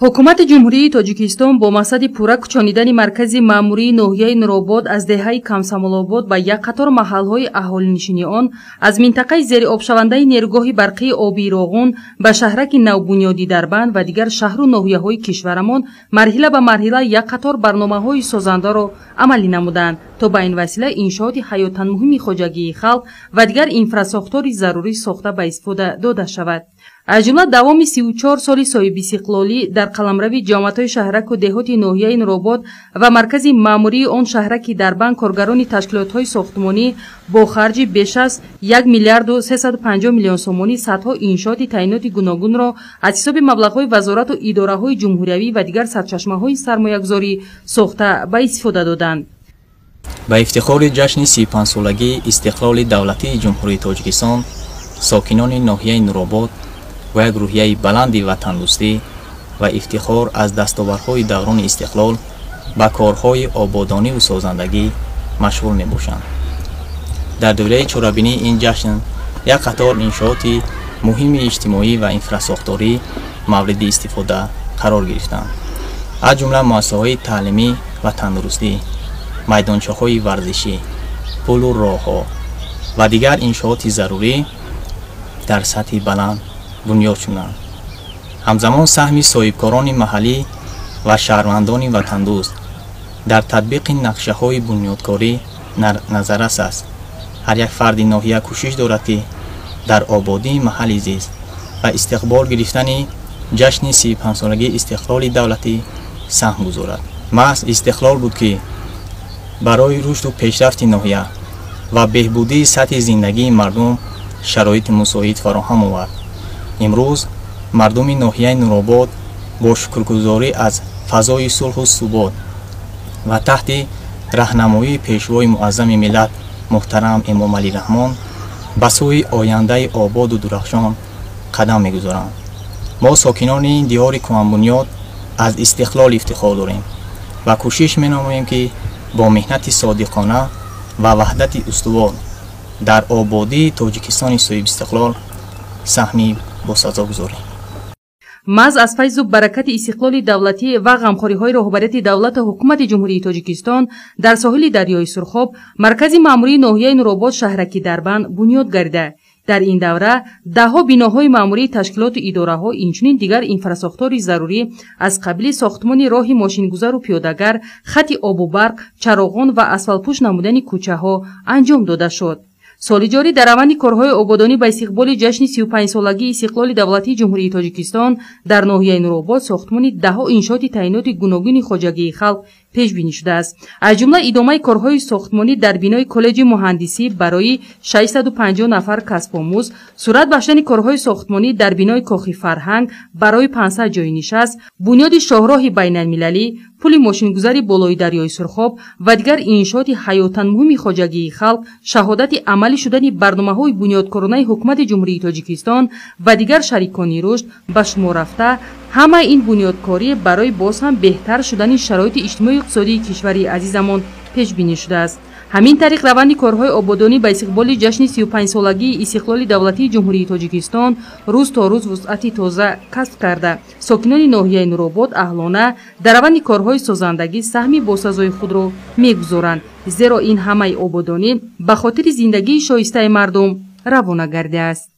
Ҳукумати Ҷумҳурии Тоҷикистон бо мақсади пурра кӯчонидани маркази маъмурии ноҳияи Нуробод аз деҳаи Комсомолобод ба як қатор маҳалҳои аҳолинишини он аз минтақаи зериобшавандаи нерӯгоҳи барқии обии Роғун ба шаҳраки навбунёди Дарбанд ва дигар шаҳру ноҳияҳои кишварамон марҳила ба марҳила як қатор барномаҳои созандаро амалӣ намуданд, то ба ин васила иншооти ҳаётан муҳими хоҷагии халқ ва дигар инфрасохтори зарурӣ сохта ба истифода дода шавад. Аз ҷумла давоми 34 соли соҳибистиқлолӣ дар қаламрави ҷамоатҳои шаҳраку деҳоти ноҳияи Нуробод ва маркази маъмурии он шаҳраки Дарбанд коргарони ташкилотҳои сохтмонӣ бо харҷи беш аз 1 миллиарду 350 миллион сомонӣ садҳо иншооти таъиноти гуногунро аз ҳисоби маблағҳои вазорату идораҳои ҷумҳуриявӣ ва дигар сарчашмаҳои сармоягузорӣ сохта ба истифода доданд. Ба ифтихори ҷашни 35-солагии истиқлоли давлатии Ҷумҳурии Тоҷикистон сокинони ноҳияи Нуробод бо як рӯҳияи баланди ватандӯстӣ ва ифтихор аз дастовардҳои даврони истиқлол ба корҳои ободониву созандагӣ машғул мебошанд. Дар доираи чорабинии ин ҷашн як қатор иншооти муҳими иҷтимоӣ ва инфрасохторӣ мавриди истифода қарор гирифтанд, аз ҷумла муассисаҳои таълимӣ ва тандурустӣ, майдончаҳои варзишӣ, пулу роҳҳо ва дигар иншооти зарурӣ дар сатҳи баланд бунёд шуданд. Ҳамзамон саҳми соҳибкорони маҳаллӣ ва шаҳрвандони ватандӯст дар татбиқи нақшаҳои бунёдкорӣ назаррас аст. Ҳар як фарди ноҳия кӯшиш дорад, ки дар ободии маҳалли зист ва истиқбол гирифтани ҷашни 35-солагии истиқлоли давлатӣ саҳм гузорад. Маҳз истиқлол буд, ки барои рушду пешрафти ноҳия ва беҳбудии сатҳи зиндагии мардум шароити мусоид фароҳам овард. Имрӯз мардуми ноҳияи Нуробод бо шукргузорӣ аз фазои сулҳу субот ва таҳти раҳнамоии пешвои муаззами миллат муҳтарам Эмомалӣ Раҳмон ба сӯи ояндаи ободу дурахшон қадам мегузоранд. Мо сокинони ин диёри кӯҳанбунёд аз истиқлол ифтихор дорем ва кӯшиш менамоем, ки бо меҳнати содиқона ва ваҳдати устувор дар ободии Тоҷикистони соҳибистиқлол саҳми босазо гузорем. Маҳз аз файзу баракати истиқлоли давлатӣ ва ғамхориҳои роҳбарияти давлату ҳукумати Ҷумҳурии Тоҷикистон дар соҳили дарёи Сурхоб маркази маъмурии ноҳияи Нуробод шаҳраки Дарбанд бунёд гардида. Дар ин давра даҳҳо биноҳои маъмурии ташкилоту идораҳо, инчунин дигар инфрасохтори зарурӣ аз қабили сохтмони роҳи мошингузару пиёдагар, хати обу барқ, чароғон ва асфалтпӯш намудани кӯчаҳо анҷом дода шуд. Соли ҷорӣ дар раванди корҳои ободонӣ ба истиқболи ҷашни 35-солагии истиқлоли давлатии Ҷумҳурии Тоҷикистон дар ноҳияи Нуробод сохтмони даҳҳо иншооти таъиноти гуногуни хоҷагии халқ пешбинӣ шудааст. Аз ҷумла идомаи корҳои сохтмонӣ дар бинои коллеҷи муҳандисӣ барои 650 нафар касбомӯз, сурат бахшидани корҳои сохтмонӣ дар бинои кохи фарҳанг барои 500 ҷойи нишаст, бунёди шоҳроҳи байналмилалӣ, пули мошингузари болои дарёи Сурхоб ва дигар иншооти ҳаётан муҳими хоҷагии халқ шаҳодати амалӣ шудани барномаҳои бунёдкоронаи ҳукумати Ҷумҳурии Тоҷикистон ва дигар шарикони рушд ба шумор рафта, ҳамаи ин бунёдкорӣ барои боз ҳам беҳтар шудани шароити иҷтимоию иқтисодии кишвари азизамон пешбинӣ шудааст. Ҳамин тариқ раванди корҳои ободонӣ ба истиқболи ҷашни 35-солагии истиқлоли давлатии Ҷумҳурии Тоҷикистон рӯз то рӯз вусъати тоза касб карда, сокинони ноҳияи Нуробод аҳлона дар раванди корҳои созандагӣ саҳми босазои худро мегузоранд, зеро ин ҳамаи ободонӣ ба хотири зиндагии шоистаи мардум равона гардиааст.